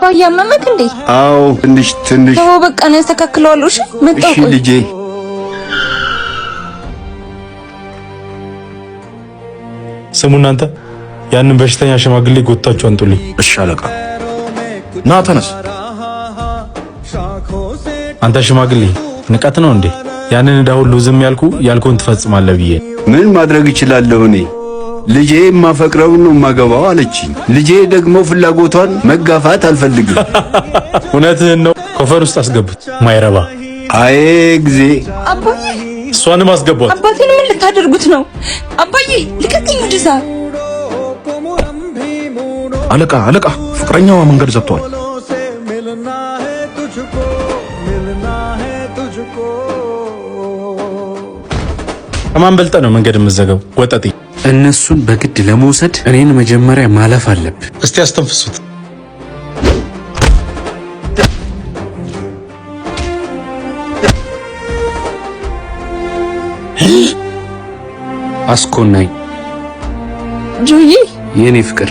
አባዬ አመመክ እንዴ? አዎ፣ ትንሽ ትንሽ። ተወው በቃ ነው፣ ያስተካክለዋለሁ። እሺ መጣሁ። እሺ ቆይ ልጄ። ስሙ እናንተ፣ ያንን በሽተኛ ሽማግሌ ጎታችሁ አንጡልኝ። እሺ አለቃ። ና ተነስ። አንተ ሽማግሌ ንቀት ነው እንዴ? ያንን ዕዳ ሁሉ ዝም ያልኩ ያልኩህን ትፈጽማለህ ብዬ። ምን ማድረግ እችላለሁ እኔ? ልጄ የማፈቅረውን ነው የማገባው አለችኝ። ልጄ ደግሞ ፍላጎቷን መጋፋት አልፈልግም። እውነትህን ነው። ኮፈር ውስጥ አስገቡት። ማይረባ። አዬ ጊዜ። አባዬ። እሷንም አስገቧት። አባቴን ምን ልታደርጉት ነው? አባዬ ልቀቀኝ ወደዛ። አለቃ አለቃ፣ ፍቅረኛዋ መንገድ ዘግቷል። ከማን በልጠህ ነው መንገድ የምትዘጋው? ወጠጤ። እነሱን በግድ ለመውሰድ እኔን መጀመሪያ ማለፍ አለብህ። እስቲ አስተንፍሱት። አስኮናኝ ጆዬ። የኔ ፍቅር።